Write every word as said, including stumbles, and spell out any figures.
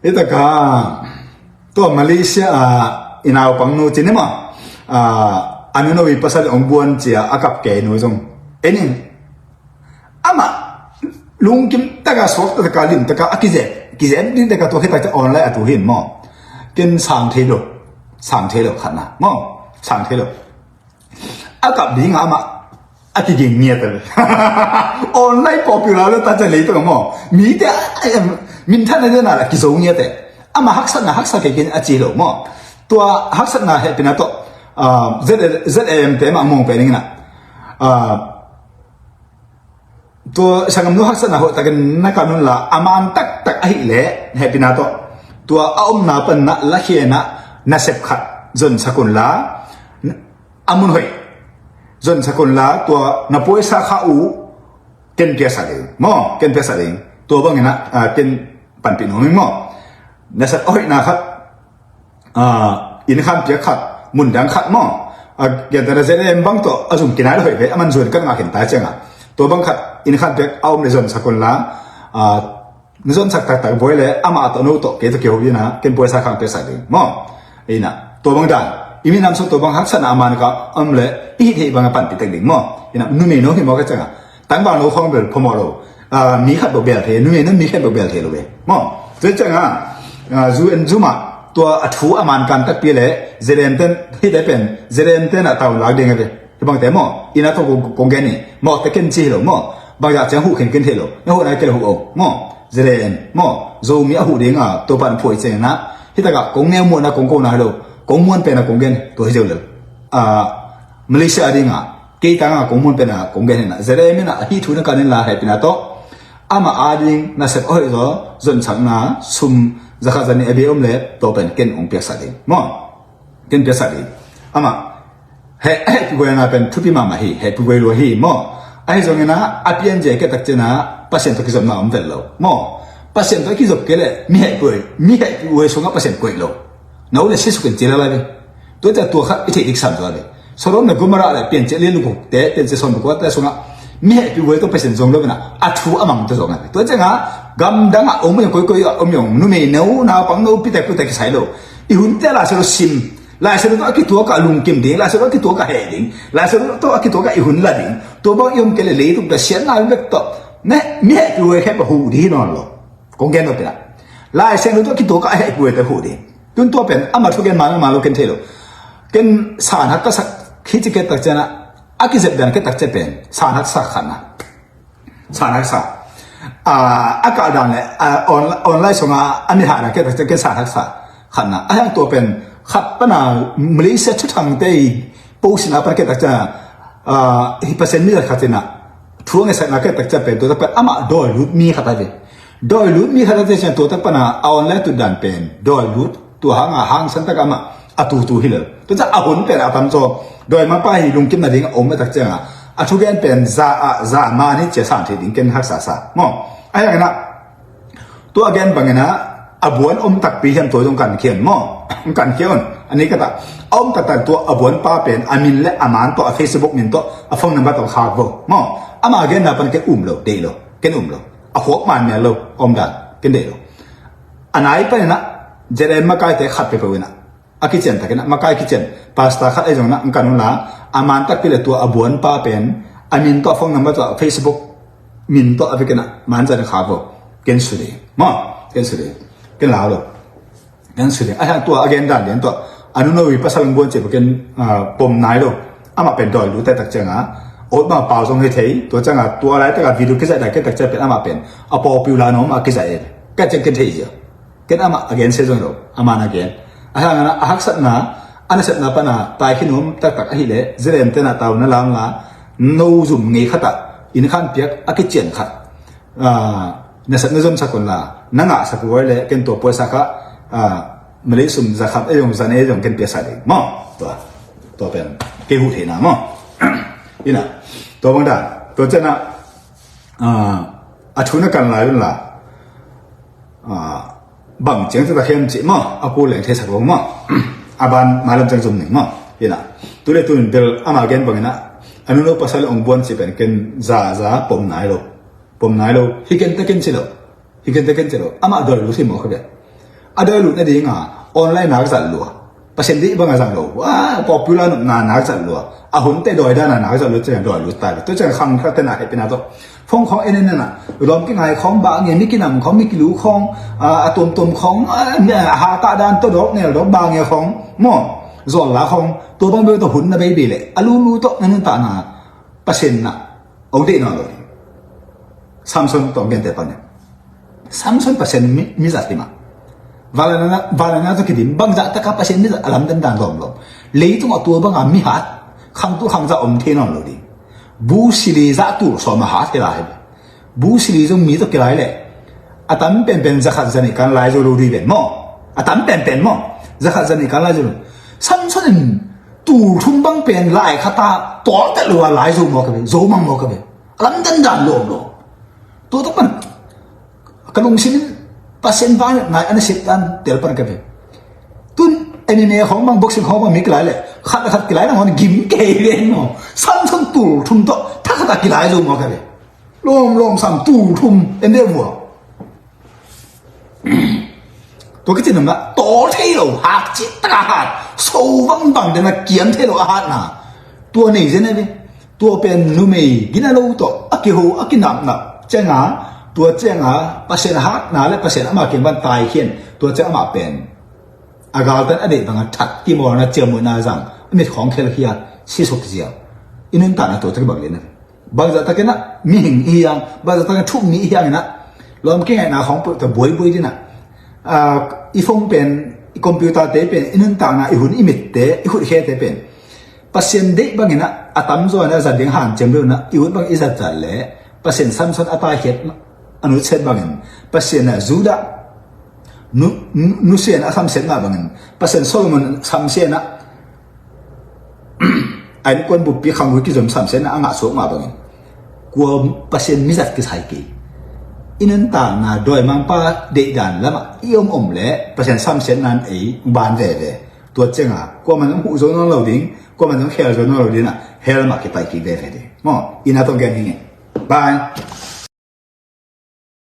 Hi taka tua Malaysia a i naupang nu ci ni maw, a, a nuno i pasal ong buan cia a kap kei nu zong, enin amah lungkim taka suak taka lim taka a kizep kizep din taka tua khitaka online a tu hin maw, ken sang thei lo, sang thei lo khatna maw, sang thei lo. A kap dinga amah a kiging ngiat a ve. Online popular lo ta ca lei tawh maw, mite a, em, minthan a dena la kizo ngiat e. Amah haksatna haksa kei kin a ci lo maw. Tua haksatna hehpina tawh, ah, Z, Z A M te mah mong pe ning ina. Ah, tua sangam nu haksatna hoh takin na kan un la, a man taktak ahih leh hehpina tawh tua a omna panna lakhiana nasep khat zon sakun la, a mun hoih zon sakun la, tua na puaisa kha uh ken piaksa ding maw, ken piaksa ding. Tua bangin ah, ah, ken panpih nuam ing maw. Nasep a hoihna khat, ah, inn khan piak khat, mun dang khat maw. A gentana Z A M bang tawh a zum kinai lo hoih ve, a man zuan kan ngah khin tai cianga tua bang khat inn khan piak a om le zon sakun la, ah, na zonsak taktak buai le amah tawh no tawh kei tawh kiho ina ken puaisa khang piaksak ding maw. Ina tua bang dan i minam sung tua bang haksatna a man ka om le i hih theih banga panpih tek ding maw. Ina numei no hi maw ka cianga tangval no khawng bel phamawh lo. Ah, mi khat bawk bel thei, numei no mi khat bawk bel thei lo ve maw. Tua cianga, ah, zu en zuma tua a thu a man kan takpi le Z A M ten hite pen Z A M ten a tau lak ding a ve. Hi bangte maw, ina tawh kong, kong gen hi. Mawkte ken ci hi lo maw. Bangzah ciang huh khen ken thei lo. Na huh nai kei lo huh o maw. Z A M maw, Zomi a huh dinga Topan phuai ciangina. Hi taka kong neu muanna kong kona hi lo. Kong muan pena kong gen hi. Tua hi zeu lel. Ah, Malaysia a dinga kei tanga kong muan pena kong gen hina. Z A M ina a hih thu na kanin la hehpina tawh, amah a ding nasep a hoih zaw zonsakna sum zakhat zanih a bia om le tua pen ken ong piaksak ding maw. Ken piaksak ding. Amah heh, hehpih guai na pen thupi mahmah hi, hehpih guai lua hi maw. Ahi zongin ah a pian zia ketak ciana Pasian tawh kizopna om vel lo maw. Pasian tawh kizop kei le mi hehpih guai, mi hehpih guai sungah Pasian koih lo. Na u le sisuk in ci lalai ve. Tua ciah tua khat i theih dik sam zaw le Sodom le Gomorrah le piancia lian lukukte, piancia sawm le kuate sungah mi hehpih guai tawh Pasian zong lo ina a thu a mangte zong a ve. Tua ciangah gamdangah om ung, koikoi ah om ung, numei no, naupang no, pitek pitek kisai lo. I hunte Lai Siangtho sim, Lai Siangtho tawh a kituakah lungkim ding, Lai Siangtho tawh a kituakah heh ding, Lai Siangtho tawh a kituakah i hun la ding. Tua bang i om kei le leitung tua siatna bek tawh ne, mi hehpih guai khempeuh huh ding hi nawn lo. Kong gen lo pina Lai Siangtho tawh a kituakah a hehpih guai tawh huh ding. Tun tua pen ama thugen mah mah lo ken thei lo. Ken sanhak ka sak hi ci ketak ciana a kizep dan ketak cia pen sanhak sak khatna. Sanhak sak. Ah, a kah dan le, ah, on-, online sunga a mi hahna ketak cia ken sanhak sak khatna. A hiang tua pen khat pana Malaysia thuthangte i posina pan ketak ciana, ah, hi Pasian mi khat ina thu a ngesakna ketak cia pen tua tak pan amah dawi lut mi khat a ve. Dawi lut mi khat a te cian tua tak pana a online tut dan pen dawi lut tua hanga hangsan taka amah a tutu hi lo. Tua ciah a hun pen a tam zaw dawi mapa hi lungkim nading a om a tak cianga a thugen pen za a za ma ni cia san thei ding ken haksa sa maw. A hiangina tua a gen bangina a buan om takpi hiam tua zong kan khian maw. Kan khian a ni kata a om taktak tua a buan pa pen a min le a man tawh a Facebook min tawh a phone number tawh khak vo maw. Ama genna pan ken um lo, deih lo, ken um lo. A khuak man mial lo, om dan ken deih lo. A nai paninah Z A M makaite khat peuhpeuh inah a kician takinah makai kician pastor khat ahi zonginah ang kan unla a man takpi le tua a buanpa pen a min tawh a phone number tawh a Facebook min tawh a vekinah manzan kha vo. Ken su ding maw, ken su ding, ken lau lo. Ken su ding a hiang tua a gen dan lian tawh a nuno i pasal ang buan cia ken pom nai lo. Amah pen dawi lu tetak cianga ot ma pau zong hi thei tua cianga tua lai taka video kizaih dan ketak cia pen amah pen a pawpiu la nom a kizaih e. Ka ciang ken thei zia. Ken amah a gen se zong lo, a man a gen. A hangana a haksatna a nasepna pana taikhin um taktak ahileh zirem tena tau na lam la no zum ngei khatah inn khan piak a kician khat nasep na zomsak unla na ngahsak uai le ken tua puaisa kha malei sum zakhat ei zong zan ei zong ken piasak ding maw. Tua tua pen kei huh theihna maw. Ina tua bang dan tua ciana a thu na kan lai unla bang ciang tata khem cih maw a pu leng theisak lo maw. A ban mailam ciang zum ning maw. Ina tule tunin bel ama gen bangina a nuno pasal ong buan cih pen ken za za pom nai lo. Pom nai lo hi ken ta ken ci lo. Hi ken ta ken ci lo amah doi lu si maw kha bia. A dawi lut nadinga online nak zat lua. Pasian deih banga zang lo. A popular nopna nak zat lua. A hunte dawi dana nak zat lua ciang dawi lut ta. Tua ciang khang khat tena hepina tawh phone khawng en en na. Lawm kingai khawng, bang nge, mi kinam khawng, mi kilu khawng, a, a tuamtuam khawng, a, mi, a, hatah dan tawh dawk nel dawk bang nge khawng maw, zawlla khawng, tua bang bel tawh hun na bei bei leh a lulu tawh na nuntakna Pasian na ong deih nawn lo ding. Samson tawh genteh pan ne. Samson Pasian mi, mi zat hi mah. Valana, valana tawh kidim, bangzah taka Pasian mi zat a lamdang dan lawmlawm. Leitungah tua banga mi hat, khangtu khangzah om thei nawn lo ding. Bu sili zah tul sawm a hat hi lai. Bu sili zong mi tawh kilai leh a tam penpen zakhat zanih kan lai zo lo ding ven maw. A tam penpen maw. Zakhat zanih kan lai zo lo. Samson in tul thum bang pen lai khata tawltet lo a lai zo maw ka ve, zo mang maw ka ve. A lamdang dan lawmlawm. Tua tak pan ka lungsim in Pasian vangngai ana sip dan tel pan ka ve. Tun M M A khawng bang, boxing khawng bang mi kilai leh khat le khat kilai nangawn gim kei ven maw. Samson tul thum tawh thakhata kilai zo maw ka ve. Lawmlawm sam tul thum en deh vua. Tua kici namna tawl thei lo, hak cih taka hat, so vangbang dena kiam thei lo a hatna. Tua nei zen e ve. Tua pen numei gina lo tawh a kiho a kinapnap cianga, tua cianga Pasian hatna le Pasian ama kiang van taikhian, tua ciang ama pen a galtan a deih banga that kimawlna ciamuina zang, a mit khawng khelkhia, sisuk ziau. I nuntakna tua tak bang lena. Bangzah takin ah mihing i hiang, bangzah takin thummi i hiang inah lawm kingaihna khawng peuh ta buaibuai dinah, ah, i phone pen, i computer te pen, i nuntakna, i hun i mitte, i khutkhete pen Pasian deih banginah a tamzaw inah zat ding hanciam deuh inah i ut bang i zatzat leh Pasian Samson a taikhiat a nutsiat bangin Pasian ah Judah nu, nu, nusia inah a samsiat mah bangin Pasian Solomon samsia inah a innkuan buppi khangui kizom samsiatna a ngah suak mah bangin kua Pasian mizat kisai kei. I nuntakna dawimangpa deihdan lamah i om om leh Pasian samsiatna in ei ban veve. Tua cianga kuaman zong huh zo nawn lo ding, kuaman zong khel zo nawn lo dingah hell mah kipai kik veve ding. Maw, ina tong gen hi nge. Bye.